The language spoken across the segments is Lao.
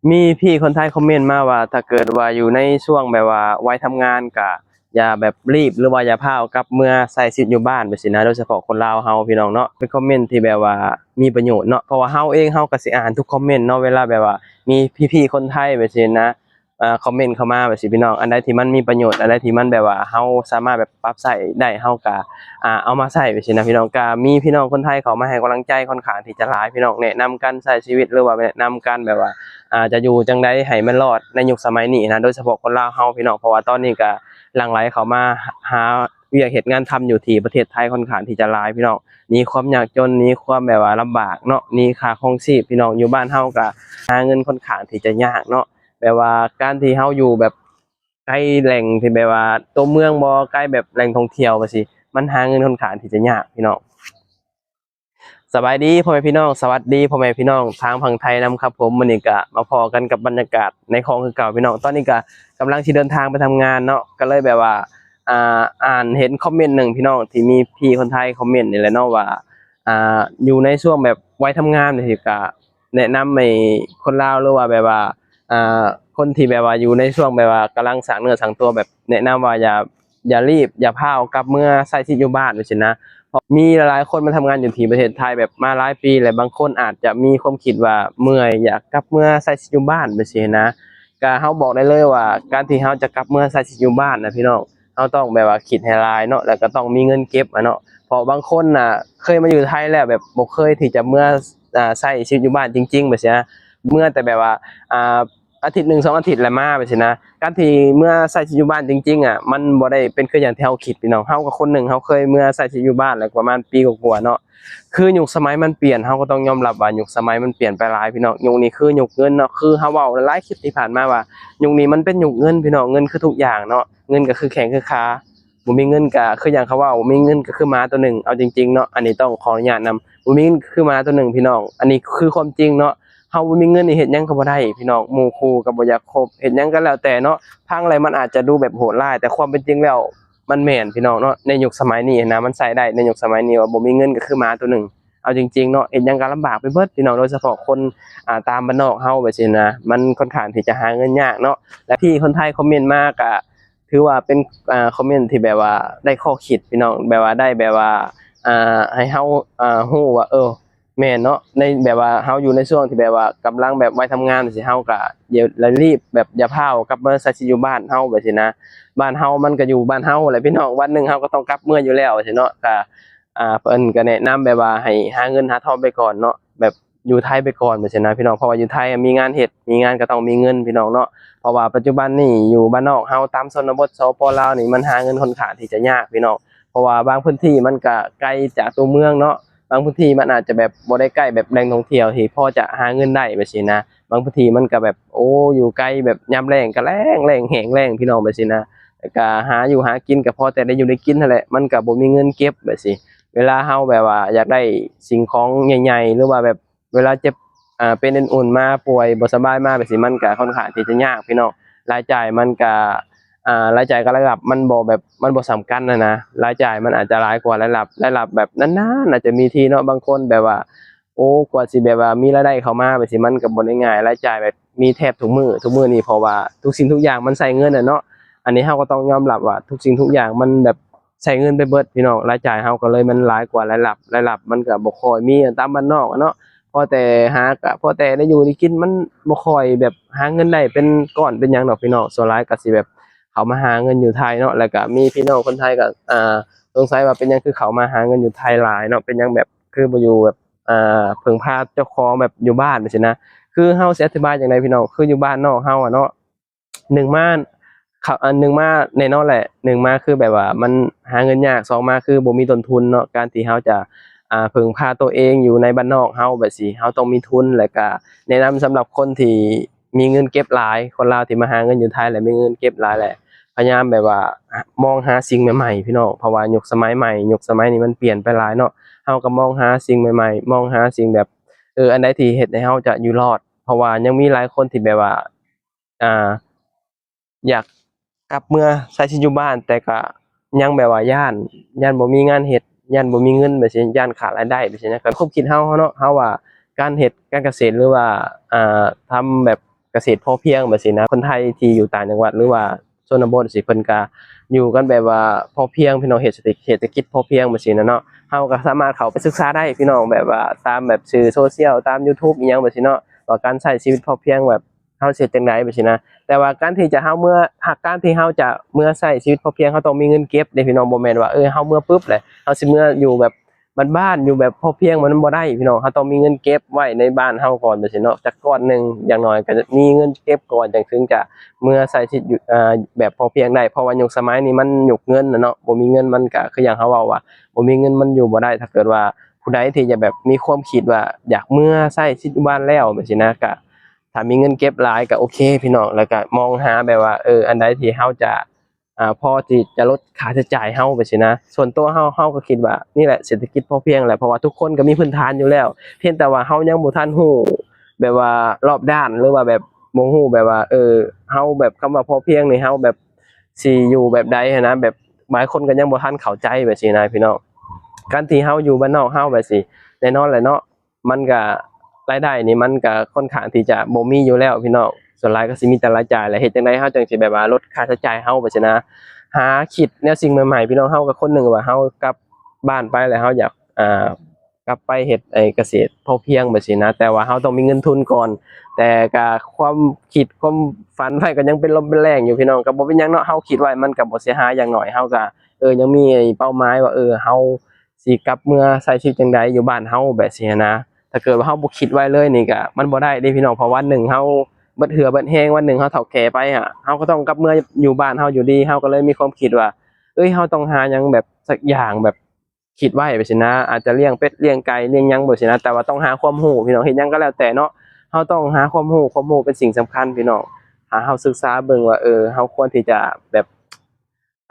ມີພີ່ຄົນໄທຄອມເມັນມາວ່າ ຖ້າເກີດວ່າຢູ່ໃນຊ່ວງແບບວ່າໄວທຳງານ ກະຢ່າແບບລີບ ຫຼືວ່າຢ່າພ້າວກັບເມືອໃຊ້ຊີວິດຢູ່ບ້ານແບບຊີ້ນະ, ໂດຍສະເພາະຄົນລາວເຮົາພີ່ນ້ອງເນາະ. ເປັນຄອມເມັນທີ່ແບບວ່າມີປະໂຫຍດເນາະ, ເພາະວ່າເຮົາເອງເຮົາກໍຊິອ່ານທຸກຄອມເມັນເນາະ ເວລາແບບວ່າມີພີ່ໆຄົນໄທແບບຊີ້ນະ ເອີ ຄອມເມັນເຂົ້າມາແບບຊີ້ ພີ່ນ້ອງ. ອັນໃດທີ່ມັນມີປະໂຫຍດ ອັນໃດທີ່ມັນແບບວ່າເຮົາສາມາດແບບປັບໃຊ້ໄດ້ ເຮົາກໍ ອ່າ ເອົາມາໃຊ້ແບບຊີ້ນະ ພີ່ນ້ອງ. ກໍມີພີ່ນ້ອງຄົນໄທເຂົ້າມາໃຫ້ກຳລັງໃຈຂ້ອນຂ້າງທີ່ຈະຫຼາຍ ພີ່ນ້ອງ, ແນະນຳການໃຊ້ຊີວິດ ຫຼືວ່າແນະນຳການແບບວ່າ ອ່າ ຈະຢູ່ຈັ່ງໃດໃຫ້ມັນລອດໃນຍຸກສະໄໝນີ້ນະ, ໂດຍສະເພາະຄົນລາວເຮົາ ພີ່ນ້ອງ. ເພາະວ່າຕອນນີ້ກໍຫຼັ່ງໄຫຼເຂົ້າມາຫາວຽກເຮັດງານທຳຢູ່ທີ່ປະເທດໄທຂ້ອນຂ້າງທີ່ຈະຫຼາຍ ພີ່ນ້ອງ. ໜີຄວາມຍາກຈົນ ໜີຄວາມແບບວ່າລຳບາກເນາະ, ໜີຄ່າຄອງຊີບ ພີ່ນ້ອງ. ຢູ່ບ້ານເຮົາກໍຫາເງິນຂ້ອນຂ້າງທີ່ຈະຍາກເນາະ, ແບບວ່າການທີ່ເຮົາຢູ່ແບບ ໃກ້ແຫຼ່ງທີ່ແບບວ່າຕົວເມືອງບໍ່ ໃກ້ແບບແຫຼ່ງທ່ອງທ່ຽວວ່າຊີ້ ມັນຫາເງິນຂ້ອນຂ້າງທີ່ຈະຍາກ ພີ່ນ້ອງ. ສະບາຍດີພໍ່ແມ່ພີ່ນ້ອງ, ສະຫວັດດີພໍ່ແມ່ພີ່ນ້ອງທາງຝັ່ງໄທນຳຄັບຜົມ. ມື້ນີ້ກະມາພໍ້ກັນກັບບັນຍາກາດໃນຂອງຄືເກົ່າ ພີ່ນ້ອງ. ຕອນນີ້ກະກຳລັງຊິເດີນທາງໄປທຳງານເນາະ, ກໍເລີຍແບບວ່າ ອ່າ ອ່ານເຫັນຄອມເມັນໜຶ່ງ ພີ່ນ້ອງ, ທີ່ມີພີ່ຄົນໄທຄອມເມັນນີ້ແຫຼະເນາະ ວ່າ ອ່າ ຢູ່ໃນຊ່ວງແບບໄວທຳງານຈັ່ງຊີ້ ກະແນະນຳໃຫ້ຄົນລາວ ຫຼືວ່າແບບວ່າ ອ່າ ຄົນທີ່ແບບວ່າຢູ່ໃນຊ່ວງແບບວ່າກຳລັງສ້າງເນື້ອສ້າງຕົວ ແບບແນະນຳວ່າຢ່າ ຢ່າລີບ ຢ່າພ້າວກັບເມືອໃຊ້ຊີວິດຢູ່ບ້ານຈັ່ງຊີ້ນະ. ເພາະມີຫຼາຍໆຄົນມາທຳງານຢູ່ທີ່ປະເທດໄທແບບມາຫຼາຍປີແລ້ວ, ບາງຄົນອາດຈະມີຄວາມຄິດວ່າເມື່ອຍ ຢາກກັບເມືອໃຊ້ຊີວິດຢູ່ບ້ານຈັ່ງຊີ້ນະ. ກະເຮົາບອກໄດ້ເລີຍວ່າ ການທີ່ເຮົາຈະກັບເມືອໃຊ້ຊີວິດຢູ່ບ້ານນະ ພີ່ນ້ອງ, ເຮົາຕ້ອງແບບວ່າຄິດໃຫ້ຫຼາຍເນາະ, ແລ້ວກໍຕ້ອງມີເງິນເກັບອະເນາະ. ເພາະບາງຄົນນະເຄີຍມາຢູ່ໄທແລ້ວ ແບບບໍ່ເຄີຍທີ່ຈະເມືອ ອ່າ ໃຊ້ຊີວິດຢູ່ບ້ານຈິງໆ ແບບຊີ້ນະ, ເມືອແຕ່ແບບວ່າ ອ່າ ອາທິດໜຶ່ງສອງອາທິດແລ້ວມາ ແບບຊີ້ນະ. ການທີ່ເມືອໃຊ້ຊີວິດຢູ່ບ້ານຈິງໆອະ ມັນບໍ່ໄດ້ເປັນຄືຢ່າງທີ່ເຮົາຄິດ ພີ່ນ້ອງ. ເຮົາກໍຄົນໜຶ່ງ ເຮົາເຄີຍເມືອໃຊ້ຊີວິດຢູ່ບ້ານແລ້ວປະມານປີກວ່າໆເນາະ. ຄືຍຸກສະໄໝມັນປ່ຽນ, ເຮົາກໍຕ້ອງຍອມຮັບວ່າຍຸກສະໄໝມັນປ່ຽນໄປຫຼາຍ ພີ່ນ້ອງ. ຍຸກນີ້ຄືຍຸກເງິນເນາະ, ຄືເຮົາເວົ້າຫຼາຍຄລິບທີ່ຜ່ານມາວ່າ ຍຸກນີ້ມັນເປັນຍຸກເງິນ ພີ່ນ້ອງ. ເງິນຄືທຸກຢ່າງເນາະ, ເງິນກໍຄືແຂ້ງຄືຂາ, ບໍ່ມີເງິນກໍຄືຢ່າງເຂົາເວົ້າ ບໍ່ມີເງິນກໍຄືໝາຕົວໜຶ່ງ. ເອົາຈິງໆເນາະ, ອັນນີ້ຕ້ອງຂໍອະນຸຍາດນຳ, ບໍ່ມີເງິນກໍຄືໝາຕົວໜຶ່ງ ພີ່ນ້ອງ. ອັນນີ້ຄືຄວາມຈິງເນາະ, ເຮົາບໍ່ມີເງິນນີ້ເຮັດຫຍັງກໍບໍ່ໄດ້ ພີ່ນ້ອງ, ໝູ່ຄູ່ກໍບໍ່ຢາກຄົບ, ເຮັດຫຍັງກໍແລ້ວແຕ່ເນາະ. ຟັງແລ້ວມັນອາດຈະດູແບບໂຫດຮ້າຍ, ແຕ່ຄວາມເປັນຈິງແລ້ວ ມັນແມ່ນ ພີ່ນ້ອງເນາະ. ໃນຍຸກສະໄໝນີ້ນະ ມັນໃຊ້ໄດ້ໃນຍຸກສະໄໝນີ້ ວ່າບໍ່ມີເງິນກໍຄືໝາຕົວໜຶ່ງ. ເອົາຈິງໆເນາະ, ເຮັດຫຍັງກໍລຳບາກໄປເບິດ ພີ່ນ້ອງ, ໂດຍສະເພາະຄົນ ອ່າ ຕາມບ້ານນອກເຮົາແບບຊີ້ນະ, ມັນຂ້ອນຂ້າງທີ່ຈະຫາເງິນຍາກເນາະ. ແລະ ທີ່ຄົນໄທຄອມເມັນມາກໍຖືວ່າເປັນ ອ່າ ຄອມເມັນທີ່ແບບວ່າໄດ້ຂໍ້ຄິດ ພີ່ນ້ອງ, ແບບວ່າໄດ້ແບບວ່າ ອ່າ ໃຫ້ເຮົາ ອ່າ ຮູ້ວ່າ ເອີ ແມ່ນເນາະ, ໃນແບບວ່າເຮົາຢູ່ໃນຊ່ວງທີ່ແບບວ່າກຳລັງແບບໄວທຳງານຈັ່ງຊີ້ ເຮົາກໍຢ່າໄດ້ລີບ ແບບຢ່າພ້າວກັບມາໃຊ້ຊີວິດຢູ່ບ້ານເຮົາແບບຊີ້ນະ. ບ້ານເຮົາມັນກໍຢູ່ບ້ານເຮົາແຫຼະ ພີ່ນ້ອງ, ວັນໜຶ່ງເຮົາກໍຕ້ອງກັບເມືອຢູ່ແລ້ວຊີ້ເນາະ. ກໍ ອ່າ ເພິ່ນກໍແນະນຳແບບວ່າໃຫ້ຫາເງິນຫາທອງໄປກ່ອນເນາະ, ແບບຢູ່ໄທໄປກ່ອນແບບຊີ້ນະ ພີ່ນ້ອງ, ເພາະວ່າຢູ່ໄທມີງານເຮັດ ມີງານກໍຕ້ອງມີເງິນ ພີ່ນ້ອງເນາະ. ເພາະວ່າປັດຈຸບັນນີ້ຢູ່ບ້ານນອກເຮົາ ຕາມຊົນນະບົດ ສປປ ລາວນີ້ ມັນຫາເງິນຂ້ອນຂ້າງທີ່ຈະຍາກ ພີ່ນ້ອງ. ເພາະວ່າບາງພື້ນທີ່ມັນກະໄກຈາກຕົວເມືອງເນາະ, ບາງພື້ນທີ່ມັນອາດຈະແບບບໍ່ໄດ້ໃກ້ແບບແຫຼ່ງທ່ອງທ່ຽວທີ່ພໍຈະຫາເງິນໄດ້ແບບຊີ້ນະ. ບາງພື້ນທີ່ມັນກະແບບ ໂອ້ ຢູ່ໄກ ແບບຍາມແລ້ງກະແລ້ງ ແລ້ງແຫ້ງແລ້ງ ພີ່ນ້ອງ ແບບຊີ້ນະ. ແລ້ວກະຫາຢູ່ຫາກິນກະພໍແຕ່ໄດ້ຢູ່ໄດ້ກິນຫັ້ນແຫຼະ, ມັນກະບໍ່ມີເງິນເກັບແບບຊີ້. ເວລາເຮົາແບບວ່າຢາກໄດ້ສິ່ງຂອງໃຫຍ່ໆ ຫຼືວ່າແບບ ເວລາເຈັບ ອ່າ ເປັນອື່ນໆມາ ປ່ວຍບໍ່ສະບາຍມາແບບຊີ້ ມັນກະຂ້ອນຂ້າງທີ່ຈະຍາກ ພີ່ນ້ອງ. ລາຍຈ່າຍມັນກະ ອ່າ ລາຍຈ່າຍກັບລາຍຮັບມັນບໍ່ແບບ ມັນບໍ່ສ່ຳກັນຫັ້ນນະ, ລາຍຈ່າຍມັນອາດຈະຫຼາຍກວ່າລາຍຮັບ. ລາຍຮັບແບບນານໆອາດຈະມີທີເນາະ, ບາງຄົນແບບວ່າ ໂອ້ ກວ່າຊິແບບວ່າມີລາຍໄດ້ເຂົ້າມາແບບຊີ້ ມັນກະບໍ່ໄດ້ງ່າຍ, ລາຍຈ່າຍແບບມີແທບທຸກມື້ ທຸກມື້ນີ້ ເພາະວ່າທຸກສິ່ງທຸກຢ່າງມັນໃຊ້ເງິນແຫຼະເນາະ. ອັນນີ້ເຮົາກໍຕ້ອງຍອມຮັບວ່າທຸກສິ່ງທຸກຢ່າງມັນແບບ ໃຊ້ເງິນໄປເບິດ ພີ່ນ້ອງ, ລາຍຈ່າຍເຮົາກໍເລີຍມັນຫຼາຍກວ່າລາຍຮັບ, ລາຍຮັບມັນກໍບໍ່ຄ່ອຍມີ ຕາມບ້ານນອກເນາະ, ພໍແຕ່ຫາ ກໍພໍແຕ່ໄດ້ຢູ່ໄດ້ກິນ, ມັນບໍ່ຄ່ອຍແບບຫາເງິນໄດ້ເປັນກ້ອນເປັນຫຍັງດອກ ພີ່ນ້ອງ. ສ່ວນຫຼາຍກໍຊິແບບເຂົ້າມາຫາເງິນຢູ່ໄທເນາະ, ແລ້ວກໍມີພີ່ນ້ອງຄົນໄທກໍ ອ່າ ສົງໄສວ່າເປັນຫຍັງຄືເຂົ້າມາຫາເງິນຢູ່ໄທຫຼາຍເນາະ, ເປັນຫຍັງແບບຄືບໍ່ຢູ່ແບບ ອ່າ ເພິ່ງພາເຈົ້າຂອງແບບຢູ່ບ້ານຈັ່ງຊີ້ນະ. ຄືເຮົາຊິອະທິບາຍຈັ່ງໃດ ພີ່ນ້ອງ, ຄືຢູ່ບ້ານນອກເຮົາອະເນາະ ໜຶ່ງມາ ເຂົາ ອັນໜຶ່ງມາແນ່ນອນແຫຼະ, ໜຶ່ງມາຄືແບບວ່າມັນຫາເງິນຍາກ, ສອງມາຄືບໍ່ມີຕົ້ນທຶນເນາະ. ການທີ່ເຮົາຈະ ອ່າ ເພິ່ງພາຕົວເອງຢູ່ໃນບ້ານນອກເຮົາແບບຊີ້ ເຮົາຕ້ອງມີທຶນ, ແລ້ວກະແນະນຳສຳລັບຄົນທີ່ມີເງິນເກັບຫຼາຍ, ຄົນລາວທີ່ມາຫາເງິນຢູ່ໄທແລ້ວມີເງິນເກັບຫຼາຍແຫຼະ ພະຍາຍາມແບບວ່າມອງຫາສິ່ງໃໝ່ໆ ພີ່ນ້ອງ, ເພາະວ່າຍຸກສະໄໝໃໝ່ ຍຸກສະໄໝນີ້ມັນປ່ຽນໄປຫຼາຍເນາະ. ເຮົາກໍມອງຫາສິ່ງໃໝ່ໆ ມອງຫາສິ່ງແບບ ເອີ ອັນໃດທີ່ເຮັດໃຫ້ເຮົາຈະຢູ່ລອດ, ເພາະວ່າຍັງມີຫຼາຍຄົນທີ່ແບບວ່າ ອ່າ ຢາກກັບເມືອໃຊ້ຊີວິດຢູ່ບ້ານ ແຕ່ກະຍັງແບບວ່າຢ້ານ ຢ້ານບໍ່ມີງານເຮັດ ຢ້ານບໍ່ມີເງິນແບບຊີ້ ຢ້ານຂາດລາຍໄດ້ແບບຊີ້ນະ. ກໍຄວາມຄິດເຮົາເນາະ ເຮົາວ່າການເຮັດການກະເສດ ຫຼືວ່າ ອ່າ ທຳແບບ ກະເສດພໍພຽງແບບຊີ້ນະ. ຄົນໄທທີ່ຢູ່ຕ່າງຈັງຫວັດ ຫຼືວ່າຊົນນະບົດຊີ້ ເພິ່ນກະຢູ່ກັນແບບວ່າພໍພຽງພີ່ນ້ອງ, ເຮັດເສດ ເສດຖະກິດພໍພຽງແບບຊີ້ນະເນາະ. ເຮົາກໍສາມາດເຂົ້າໄປສຶກສາໄດ້ພີ່ນ້ອງ, ແບບວ່າຕາມແບບສື່ໂຊຊຽວ ຕາມ YouTube ອີ່ຫຍັງແບບຊີ້ເນາະ, ວ່າການໃຊ້ຊີວິດພໍພຽງແບບ ເຮົາຊິເຮັດຈັ່ງໃດແບບຊີ້ນະ. ແຕ່ວ່າການທີ່ຈະເຮົາເມືອ ຫາກ ການທີ່ເຮົາຈະເມືອໃຊ້ຊີວິດພໍພຽງ ເຮົາຕ້ອງມີເງິນເກັບເດ້ພີ່ນ້ອງ. ບໍ່ແມ່ນວ່າ ເອີ ເຮົາເມືອປຶບແຫຼະ ເຮົາຊິເມືອຢູ່ແບບບ້ານໆ ຢູ່ແບບພໍພຽງ ມັນບໍ່ໄດ້ພີ່ນ້ອງ. ເຮົາຕ້ອງມີເງິນເກັບໄວ້ໃນບ້ານເຮົາກ່ອນແບບຊີ້ເນາະ, ຈັກກ້ອນໜຶ່ງ ຢ່າງໜ້ອຍກໍມີເງິນເກັບກ່ອນ ຈັ່ງເຖິງຈະເມືອໃຊ້ຊີວິດຢູ່ ເອີ ແບບພໍພຽງໄດ້. ເພາະວ່າຍຸກສະໄໝນີ້ມັນຍຸກເງິນນະເນາະ, ບໍ່ມີເງິນມັນກໍຄືຢ່າງເຮົາເວົ້າວ່າ ບໍ່ມີເງິນມັນຢູ່ບໍ່ໄດ້. ຖ້າເກີດວ່າຜູ້ໃດທີ່ຈະແບບມີຄວາມຄິດວ່າຢາກເມືອໃຊ້ຊີວິດຢູ່ບ້ານແລ້ວແບບຊີ້ນະ ກະ ຖ້າມີເງິນເກັບຫຼາຍກໍໂອເຄພີ່ນ້ອງ, ແລ້ວກໍມອງຫາແບບວ່າ ເອີ ອັນໃດທີ່ເຮົາຈະ ອ່າ ພໍທີ່ຈະລົດຄ່າໃຊ້ຈ່າຍເຮົາແບບຊີ້ນະ. ສ່ວນຕົວເຮົາ ເຮົາກໍຄິດວ່ານີ້ແຫຼະເສດຖະກິດພໍພຽງແຫຼະ, ເພາະວ່າທຸກຄົນກໍມີພື້ນຖານຢູ່ແລ້ວ, ພຽງແຕ່ວ່າເຮົາຍັງບໍ່ທັນຮູ້ແບບວ່າລອບດ້ານ ຫຼືວ່າແບບບໍ່ຮູ້ແບບວ່າ ເອີ ເຮົາແບບ ຄຳວ່າພໍພຽງນີ້ ເຮົາແບບຊິຢູ່ແບບໃດຫັ້ນນະ, ແບບບາງຄົນກໍຍັງບໍ່ທັນເຂົ້າໃຈແບບຊີ້ນະພີ່ນ້ອງ. ການທີ່ເຮົາຢູ່ບ້ານນອກເຮົາແບບຊີ້ ແນ່ນອນແຫຼະເນາະ ມັນກະ ລາຍໄດ້ນີ້ມັນກະຄ່ອນຂ້າງທີ່ຈະບໍ່ມີຢູ່ແລ້ວພີ່ນ້ອງ, ສ່ວນຫຼາຍກໍຊິມີແຕ່ລາຍຈ່າຍແຫຼະ. ເຮັດຈັ່ງໃດເຮົາຈັ່ງຊິແບບວ່າລົດຄ່າໃຊ້ຈ່າຍເຮົາແບບຊີ້ນະ? ຫາຄິດແນວສິ່ງໃໝ່ໆ ພີ່ນ້ອງ. ເຮົາກໍຄົນໜຶ່ງວ່າເຮົາກັບບ້ານໄປແລ້ວ ເຮົາຢາກ ອ່າ ກັບໄປເຮັດ ໄອ້ ກະເສດພໍພຽງແບບຊີ້ນະ, ແຕ່ວ່າເຮົາຕ້ອງມີເງິນທຶນກ່ອນ. ແຕ່ກະຄວາມຄິດຄວາມຝັນໄວ້ກໍຍັງເປັນລົມເປັນແລ່ງຢູ່ພີ່ນ້ອງ. ກໍບໍ່ເປັນຫຍັງເນາະ, ເຮົາຄິດໄວ້ມັນກໍບໍ່ເສຍຫາຍ. ຢ່າງໜ້ອຍເຮົາກໍ ເອີ ຍັງມີ ໄອ້ ເປົ້າໝາຍວ່າ ເອີ ເຮົາ ຊິກັບເມືອໃຊ້ຊີວິດຈັ່ງໃດຢູ່ບ້ານເຮົາແບບຊີ້ຫັ້ນນະ. ຖ້າເກີດວ່າເຮົາບໍ່ຄິດໄວ້ເລີຍນີ້ກະມັນບໍ່ໄດ້ເດ້ພີ່ນ້ອງ, ເພາະວັນໜຶ່ງເຮົາເບິດເຫື່ອເບິດແຮງ, ວັນໜຶ່ງເຮົາເຖົ້າແກ່ໄປ ເຮົາກໍຕ້ອງກັບເມືອຢູ່ບ້ານເຮົາຢູ່ດີ. ເຮົາກໍເລີຍມີຄວາມຄິດວ່າ ເອີຍ ເຮົາຕ້ອງຫາຫຍັງແບບສັກຢ່າງ ແບບຄິດໄວ້ແບບຊີ້ນະ, ອາດຈະລ້ຽງເປັດລ້ຽງໄກ່ລ້ຽງຫຍັງແບບຊີ້ນະ. ແຕ່ວ່າຕ້ອງຫາຄວາມຮູ້ພີ່ນ້ອງ, ເຮັດຫຍັງກໍແລ້ວແຕ່ເນາະ ເຮົາຕ້ອງຫາຄວາມຮູ້, ຄວາມຮູ້ເປັນສິ່ງສຳຄັນພີ່ນ້ອງ. ຖ້າເຮົາສຶກສາເບິ່ງວ່າ ເອີ ເຮົາຄວນທີ່ຈະແບບ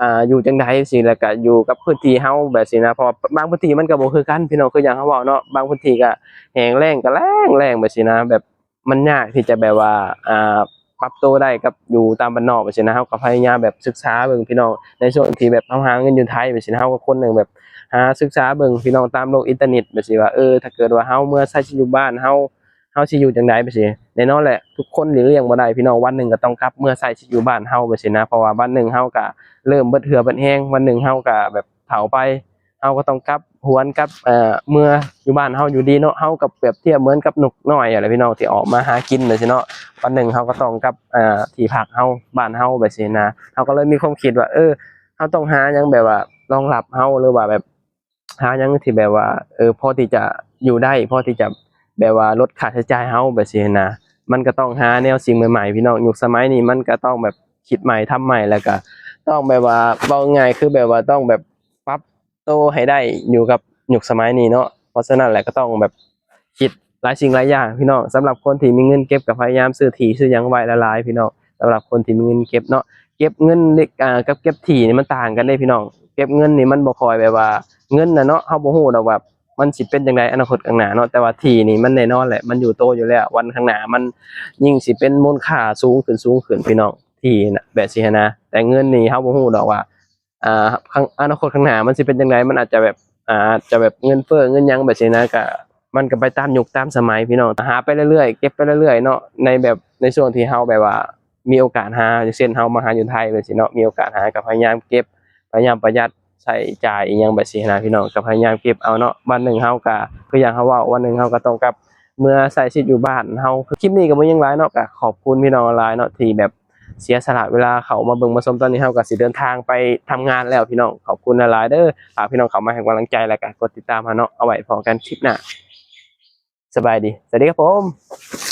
ອ່າ ຢູ່ຈັ່ງໃດຊີ້ ແລ້ວກະຢູ່ກັບພື້ນທີ່ເຮົາແບບຊີ້ນະ. ເພາະວ່າບາງພື້ນທີ່ມັນກໍບໍ່ຄືກັນພີ່ນ້ອງ, ຄືຢ່າງເຮົາເວົ້າເນາະ, ບາງພື້ນທີ່ກໍແຫ້ງແລ້ງກໍແລ້ງແລ້ງແບບຊີ້ນະ, ແບບມັນຍາກທີ່ຈະແບບວ່າ ອ່າ ປັບໂຕໄດ້ກັບຢູ່ຕາມບ້ານນອກແບບຊີ້ນະ. ເຮົາກໍພະຍາຍາມແບບສຶກສາເບິ່ງພີ່ນ້ອງ, ໃນຊ່ວງທີ່ແບບເຮົາຫາເງິນຢູ່ໄທແບບຊີ້ນະ, ເຮົາກໍຄົນໜຶ່ງແບບຫາສຶກສາເບິ່ງພີ່ນ້ອງຕາມໂລກອິນເຕີເນັດແບບຊີ້ວ່າ ເອີ ຖ້າເກີດວ່າເຮົາເມືອໃຊ້ຊີວິດຢູ່ບ້ານເຮົາ ເຮົາຊິຢູ່ຈັ່ງໃດແບບຊີ້. ແນ່ນອນແຫຼະ ທຸກຄົນນີ້ລ້ຽງບໍ່ໄດ້ພີ່ນ້ອງ, ວັນໜຶ່ງກໍຕ້ອງກັບເມືອໃຊ້ຊີວິດຢູ່ບ້ານເຮົາແບບຊີ້ນະ. ເພາະວ່າວັນໜຶ່ງເຮົາກໍເລີ່ມເບິດເຫື່ອເບິດແຮງ, ວັນໜຶ່ງເຮົາກໍແບບເຖົ້າໄປ, ເຮົາກໍຕ້ອງກັບຫວນກັບ ເອີ ເມືອຢູ່ບ້ານເຮົາຢູ່ດີເນາະ. ເຮົາກໍປຽບທຽບເໝືອນກັບນົກນ້ອຍຫັ້ນແຫຼະພີ່ນ້ອງ ທີ່ອອກມາຫາກິນແບບຊີ້ເນາະ, ວັນໜຶ່ງເຮົາກໍຕ້ອງກັບ ເອີ ທີ່ພັກເຮົາ ບ້ານເຮົາແບບຊີ້ນະ. ເຮົາກໍເລີຍມີຄວາມຄິດວ່າ ເອີ ເຮົາຕ້ອງຫາຫຍັງແບບວ່າລອງຮັບເຮົາ ຫຼືວ່າແບບ ຫາຫຍັງທີ່ແບບວ່າ ເອີ ພໍທີ່ຈະຢູ່ໄດ້ ພໍທີ່ຈະແບບວ່າລົດຄ່າໃຊ້ຈ່າຍເຮົາແບບຊີ້ຫັ້ນນະ. ມັນກໍຕ້ອງຫາແນວສິ່ງໃໝ່ໆ ພີ່ນ້ອງ, ຍຸກສະໄໝນີ້ມັນກໍຕ້ອງແບບຄິດໃໝ່ທຳໃໝ່ ແລ້ວກໍຕ້ອງແບບວ່າ ເວົ້າງ່າຍໆ ຄືແບບວ່າຕ້ອງແບບປັບໂຕໃຫ້ໄດ້ຢູ່ກັບຍຸກສະໄໝນີ້ເນາະ. ເພາະສະນັ້ນແຫຼະ ກໍຕ້ອງແບບຄິດຫຼາຍສິ່ງຫຼາຍຢ່າງພີ່ນ້ອງ. ສຳລັບຄົນທີ່ມີເງິນເກັບ ກໍພະຍາຍາມຊື້ທີ່ຊື້ຫຍັງໄວ້ຫຼາຍໆ ພີ່ນ້ອງ. ສຳລັບຄົນທີ່ມີເງິນເກັບເນາະ, ເກັບເງິນເລັກ ອ່າ ກັບເກັບທີ່ນີ້ມັນຕ່າງກັນເດ້ພີ່ນ້ອງ. ເກັບເງິນນີ້ມັນບໍ່ຄ່ອຍແບບວ່າ ເງິນນະເນາະ ເຮົາບໍ່ຮູ້ດອກວ່າມັນຊິເປັນຈັ່ງໃດອະນາຄົດຂ້າງໜ້າເນາະ, ແຕ່ວ່າທີ່ນີ້ມັນແນ່ນອນແຫຼະ ມັນຢູ່ໂຕຢູ່ແລ້ວ, ວັນຂ້າງໜ້າມັນຍິ່ງຊິເປັນມູນຄ່າສູງຂຶ້ນ ສູງຂຶ້ນ ພີ່ນ້ອງ, ທີ່ນະ ແບບຊີ້ຫັ້ນນະ. ແຕ່ເງິນນີ້ເຮົາບໍ່ຮູ້ດອກວ່າ ອ່າ ຂ້າງ ອະນາຄົດຂ້າງໜ້າມັນຊິເປັນຈັ່ງໃດ, ມັນອາດຈະແບບ ອາດຈະແບບເງິນເຟີ້ເງິນຫຍັງແບບຊີ້ນະ, ກະ ມັນກະໄປຕາມຍຸກຕາມສະໄໝພີ່ນ້ອງ. ຫາໄປເລື້ອຍໆ ເກັບໄປເລື້ອຍໆເນາະ, ໃນແບບ ໃນຊ່ວງທີ່ເຮົາແບບວ່າມີໂອກາດຫາ, ຢ່າງເຊັ່ນເຮົາມາຫາຢູ່ໄທແບບຊີ້ເນາະ, ມີໂອກາດຫາກໍພະຍາຍາມເກັບ ພະຍາຍາມປະຢັດໃຊ້ຈ່າຍອີ່ຫຍັງແບບຊີ້ນະພີ່ນ້ອງ, ກໍພະຍາຍາມເກັບເອົາເນາະ. ວັນໜຶ່ງເຮົາກໍ ຄືຢ່າງເຮົາເວົ້າ ວັນໜຶ່ງເຮົາກໍຕ້ອງກັບເມືອໃຊ້ຊີວິດຢູ່ບ້ານເຮົາ. ຄລິບນີ້ກໍບໍ່ມີຫຍັງຫຼາຍເນາະ, ກໍຂອບຄຸນພີ່ນ້ອງຫຼາຍເນາະ ທີ່ແບບ ເສຍສະຫຼະເວລາເຂົ້າມາເບິ່ງມາຊົມ. ຕອນນີ້ເຮົາກໍຊິເດີນທາງໄປທຳງານແລ້ວພີ່ນ້ອງ. ຂອບຄຸນຫຼາຍໆເດີ, ຝາກພີ່ນ້ອງເຂົ້າມາໃຫ້ກຳລັງໃຈ ແລ້ວກໍກົດຕິດຕາມເຮົາເນາະ. ເອົາໄວ້ພໍ້ກັນຄລິບໜ້າ. ສະບາຍດີ, ສະຫວັດດີຄັບຜົມ.